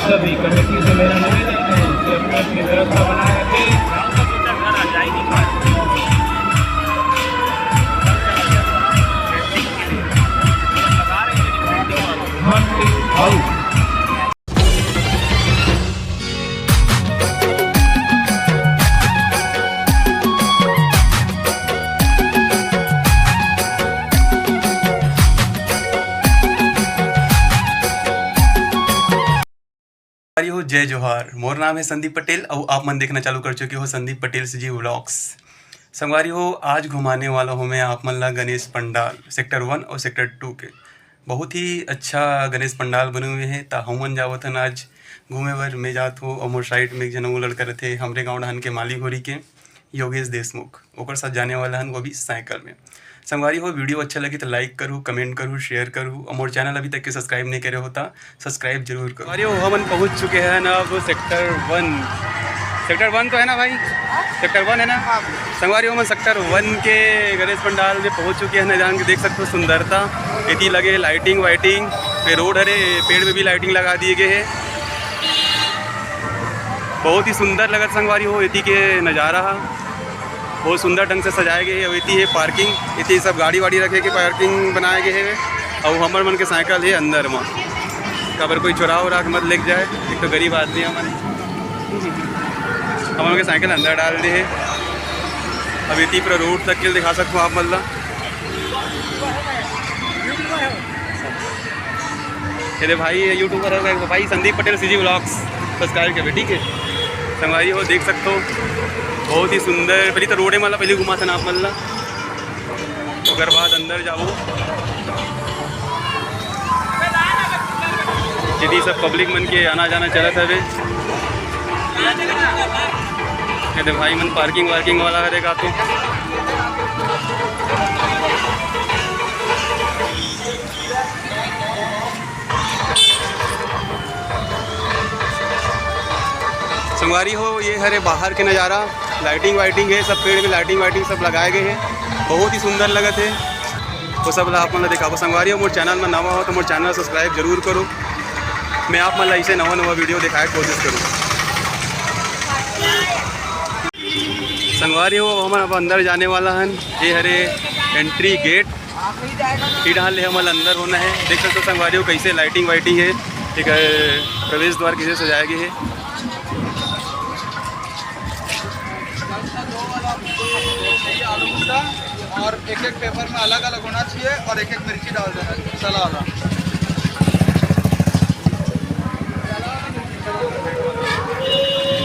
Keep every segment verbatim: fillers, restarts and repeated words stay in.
सभी कमेटी से मेरा निवेदन है कि अपनी अपनी व्यवस्था बनाए रखें। हम आउट। संगवारी हो, जय जोहार। मोर नाम है संदीप पटेल अउ आप मन देखना चालू कर चुके हो संदीप पटेल सीजी व्लॉग्स। संगवारी हो, आज घुमाने वाला हूँ मैं आप मन ला गणेश पंडाल सेक्टर वन और सेक्टर टू के। बहुत ही अच्छा गणेश पंडाल बने हुए हैं। ता हमन जावत हन आज घूमे बर। मैं जात हूँ और मोर साइड में एक झन वो लड़का रहते हमरे गाँव डहन के माली होरी के, योगेश देशमुख, ओकर साथ जाने वाला हन, वो भी साइकिल में। संगवारी हो, वीडियो अच्छा लगी तो लाइक करू, कमेंट करू, शेयर करू, और मोर चैनल अभी तक के सब्सक्राइब नहीं करे हो ता सब्सक्राइब जरूर करू। संगवारी हो, हमन पहुंच चुके हैं अब सेक्टर वन। सेक्टर वन तो है ना भाई? सेक्टर वन है ना? संगवारी हो, हमन सेक्टर वन के गणेश पंडाल में पहुंच चुके हैं। जान के देख सकते हो सुंदरता, एती लगे लाइटिंग वाइटिंग, ये रोड हरे, पेड़ में भी लाइटिंग लगा दिए गए है। बहुत ही सुंदर लगत संगवारी हो, एती के नज़ारा हा। बहुत सुंदर ढंग से सजाए गए हे। अउ एती हे पार्किंग, एती सब गाड़ी वाड़ी रखे के पार्किंग बनाए गए हे। अउ हमर मन के साइकिल हे अंदर म, काबर कोई चोरा वोरा के मत लेके जाए, एक तो गरीब आदमी हमन। हमन के साइकिल अंदर डाल दे हे। अब एती पूरा रोड तक के दिखा सकथों आप मन ला। ये दे भाई, ये यूट्यूबर है भाई, Sandeep Patel CG vlogs, subscribe कर, ठीक है संगवारी हो, देख सकते हो बहुत ही सुंदर। पहले तो रोडे मला पहले घुमा था ना आप मन ला, ओकर बाद अंदर जाओ। यदि सब पब्लिक मन के आना जाना चलत हवे, ये दे भाई मन पार्किंग वार्किंग वाला हरे का तो। संगवारी हो, ये हरे बाहर के नज़ारा, लाइटिंग वाइटिंग है, सब पेड़ में लाइटिंग वाइटिंग सब लगाए गए हैं, बहुत ही सुंदर लगत है। वो सब ला आप मन ला दिखाबो। संगवारी हो, मोर चैनल में नवा हो तो मोर चैनल सब्सक्राइब जरूर करो। मैं आप मन ला ऐसे नवा नवा वीडियो दिखाए के कोशिश करूँ। संगवारी हो, अब हमन अब अंदर जाने वाला हन। ये हरे एंट्री गेट। ये डाल ले हमन अंदर होना है। देख सकते हो संगवारी हो, कैसे लाइटिंग वाइटिंग है, एक, अ, प्रवेश द्वार कैसे सजाया गया है। और एक एक पेपर में अलग अलग होना चाहिए और एक एक मिर्ची डाल देना चाहिए, मसाला वाला।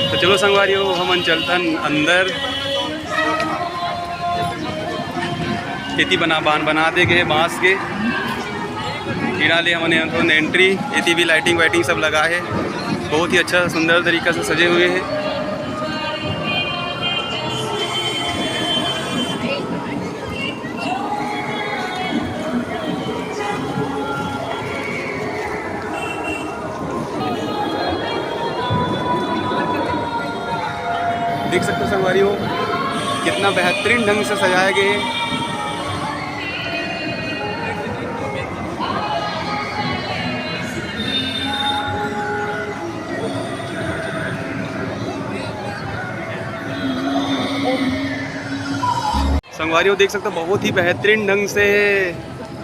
तो चलो संगवारी हो, हमन चलथन अंदर। खेती बना, बांध बना दे गए बांस के। टीना ले हमन एंट्री, एती भी लाइटिंग वाइटिंग सब लगा है, बहुत ही अच्छा सुंदर तरीका से सजे हुए हैं। देख सकते हो संगवारी हो, कितना बेहतरीन ढंग से सजाया गया है। संगवारी हो, देख सकते हो, बहुत ही बेहतरीन ढंग से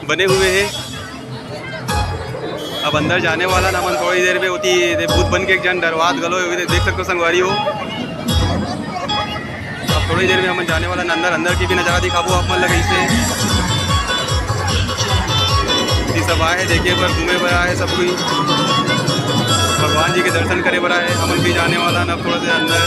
बने हुए हैं। अब अंदर जाने वाला ना मन, थोड़ी देर में होती दे भूत बन के एक जन डरवात गलो, ये देख सकते हो संगवारी हो। अब थोड़ी देर में हमन जाने वाला ना अंदर, अंदर की भी नज़ारा दिखाबो आप मन लगे इसे। ये सब आए हैं देखे बर, घूमे बर आए हैं सब कोई, भगवान जी के दर्शन करे बर आए हैं। हमन भी जाने वाला ना थोड़ा सा अंदर।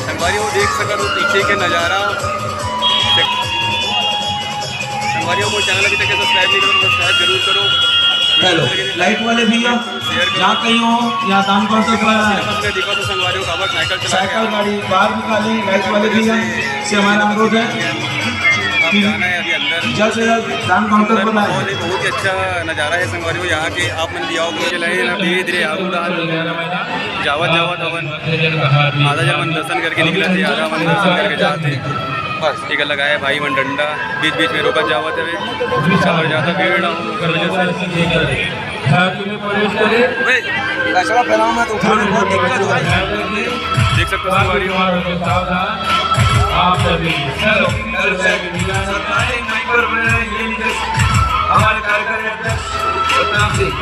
संगवारी हो, देख सकत हो पीछे के नज़ारा। संगवारी हो, मोर चैनल अभी तक सब्सक्राइब नहीं करो तो सब्सक्राइब जरूर करो। हेलो, लाइट वाले भैया, जहाँ कहीं हो, यहाँ दान कौंटर पर आए। बस मैं दिखा तो संगवारी हो, काबर साइकिल चला के साइकिल गाड़ी बाहर निकालें, लाइट वाले भैया से हमारा अनुरोध है कि जाना है अभी अंदर। जल्द से जल्द दान काउंटर पर आए। माहौल है, बहुत ही अच्छा नज़ारा है संगवारी हो यहाँ के। आप मन भी आओ, चले ना धीरे धीरे आगू डाहर जावत जावत अपन आधा जन मन दर्शन करके निकलत हे, आधा मन दर्शन करके जात हे। बस टीका लगाए भाई मन डंडा, बीच बीच में रोकत जावत हवे, काबर ज़्यादा भीड़ ना हो ओकर वजह से। प्रवेश करें। भाई, कचरा फैलाओ मत, उठाने में बहुत दिक्कत हो रही है। देख सकते हो संगवारी हो। आप सभी चलो, चलो, चलो। हमारे कार्यकारी अध्यक्ष सतनाम सिंह।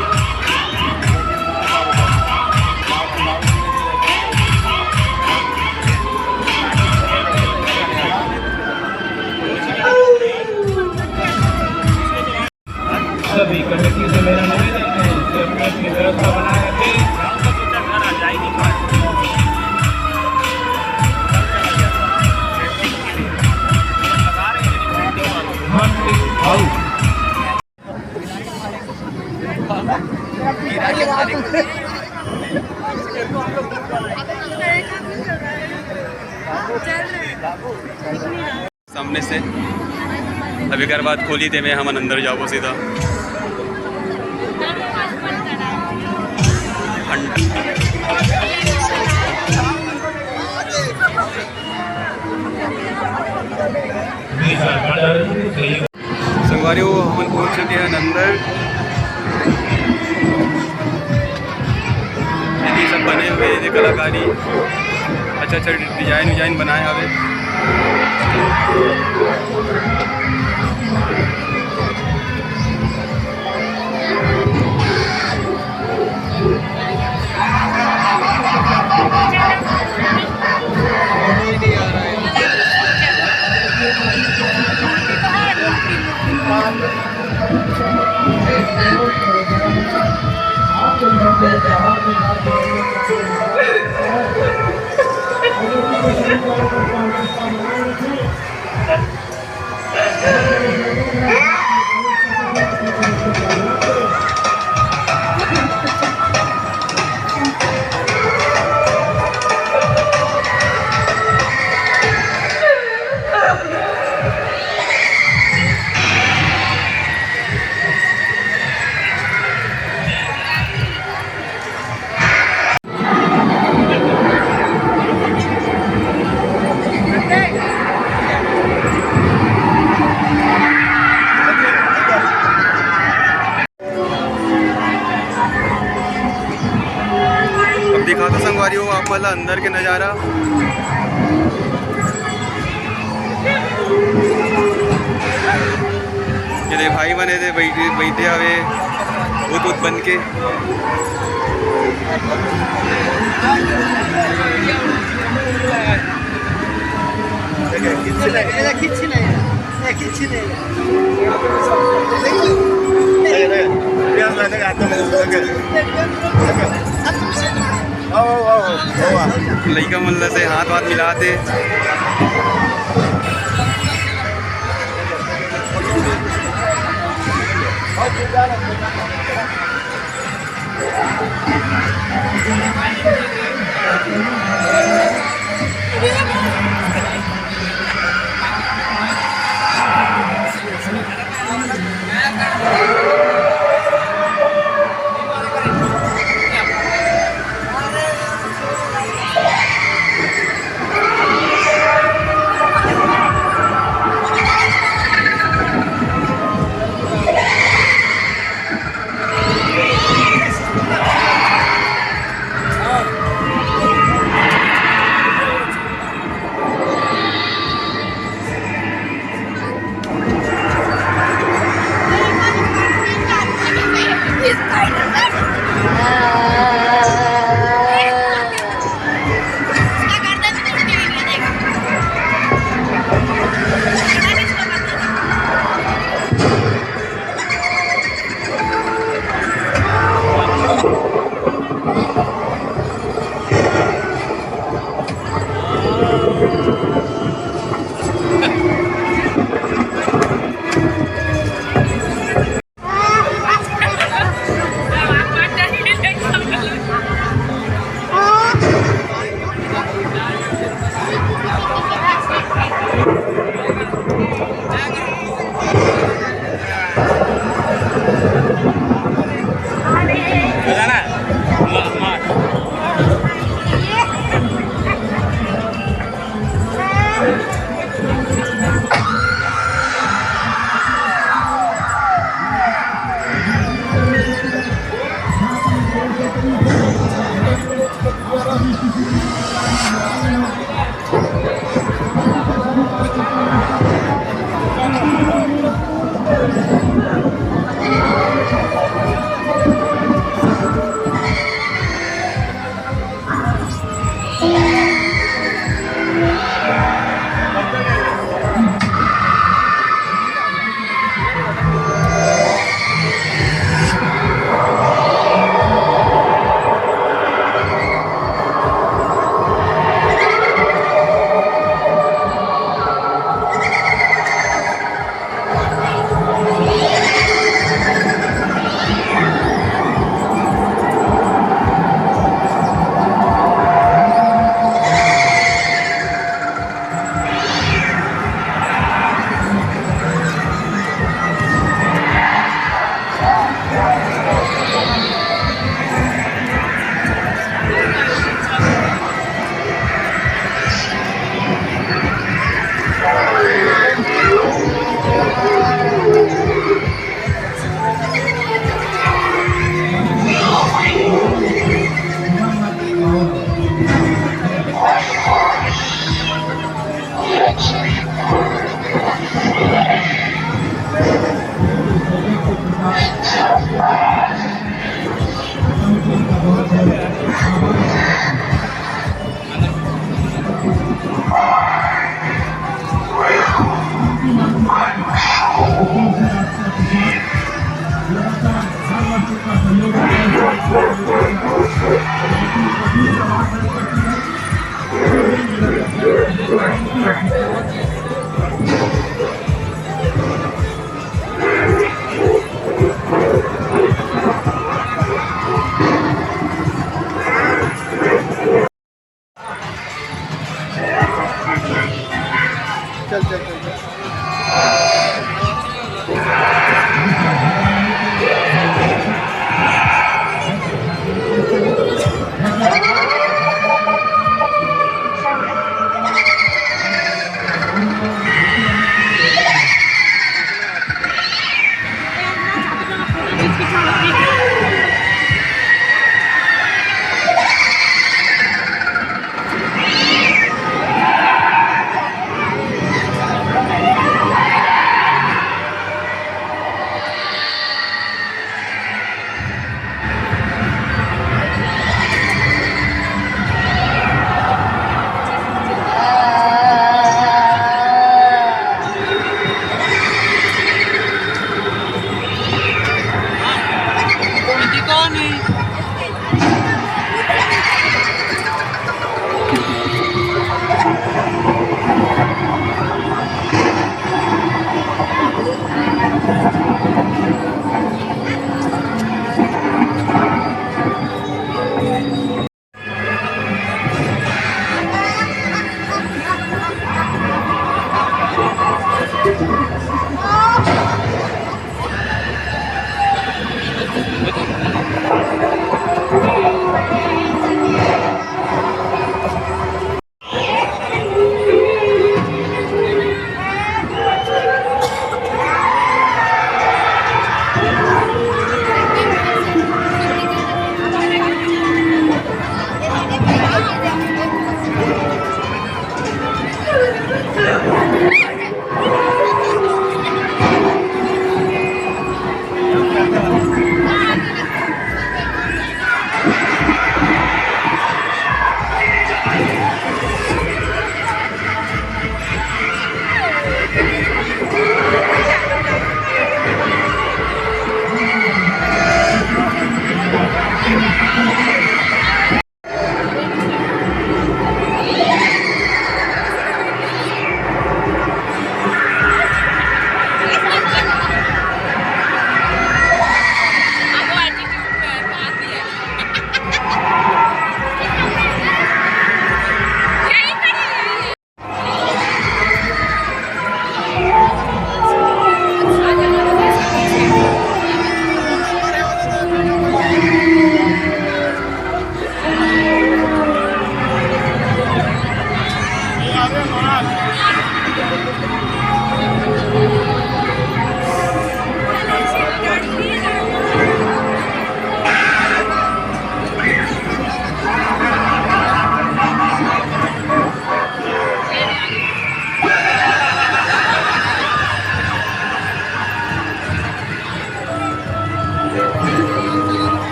सभी कमेटी से मेरा निवेदन है कि अपनी अपनी व्यवस्था बनाए रखें। सामने से अभी एकर बाद खोली, तेमे हमन अंदर जाबो सीधा। संगवारी हो, हमन पहुंच चुके हैं अंदर। ये सब बने हुए हैं, ये कलाकारी, अच्छा अच्छा डिजाइन विजाइन बनाए हवे। अब दिखाता संगवारी हो आप मन ला अंदर के नजारा। ये दे भाई मन ए दे बैठे, बैठे हवे भूत भूत बन के। लइका मन ला से हाथ वाथ मिलाते।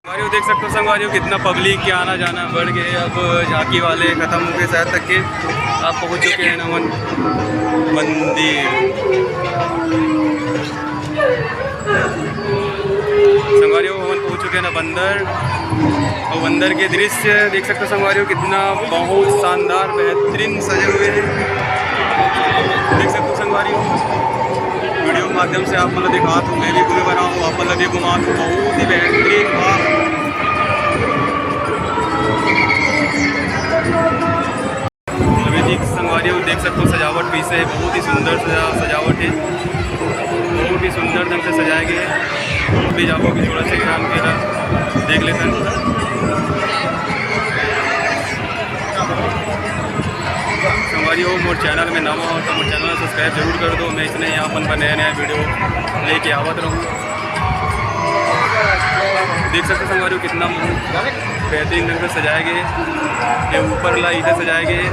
संगवारी हो, देख सकते हो संगवारी हो, कितना पब्लिक के आना जाना बढ़ गए। अब झांकी वाले खत्म हो गए शायद तक के। अब पहुंच चुके हैं ना मन मंदिर। संगवारी हो, हमन पहुंच चुके हैं ना बंदर। और बंदर के दृश्य देख सकते हो संगवारी हो, कितना बहुत शानदार बेहतरीन सजे हुए हैं। देख सकते हो संगवारी हो, वीडियो के माध्यम से आप मतलब दिखा तो मैं भी घूमे बना हूँ, आप मतलब भी घुमा तो बहुत ही बेहतरीन। अभी जी संगवारी हो, देख सकते हो सजावट पीछे है, बहुत ही सुंदर सजा सजावट है, बहुत ही सुंदर ढंग से सजाया गया है। भी जाबो कि थोड़ा सा काम के देख लेते हैं। संगवारी हो, मोर चैनल में नवा हो तो मोर चैनल सब्सक्राइब जरूर कर दो। मैं इसने यहाँ अपन पर नया नया वीडियो लेके आवत रहूँ। देख सकते हो संगवारी हो, कितना बेहतरीन ढंग से सजाया गया है। ये ऊपर ला इधर सजाया गया है।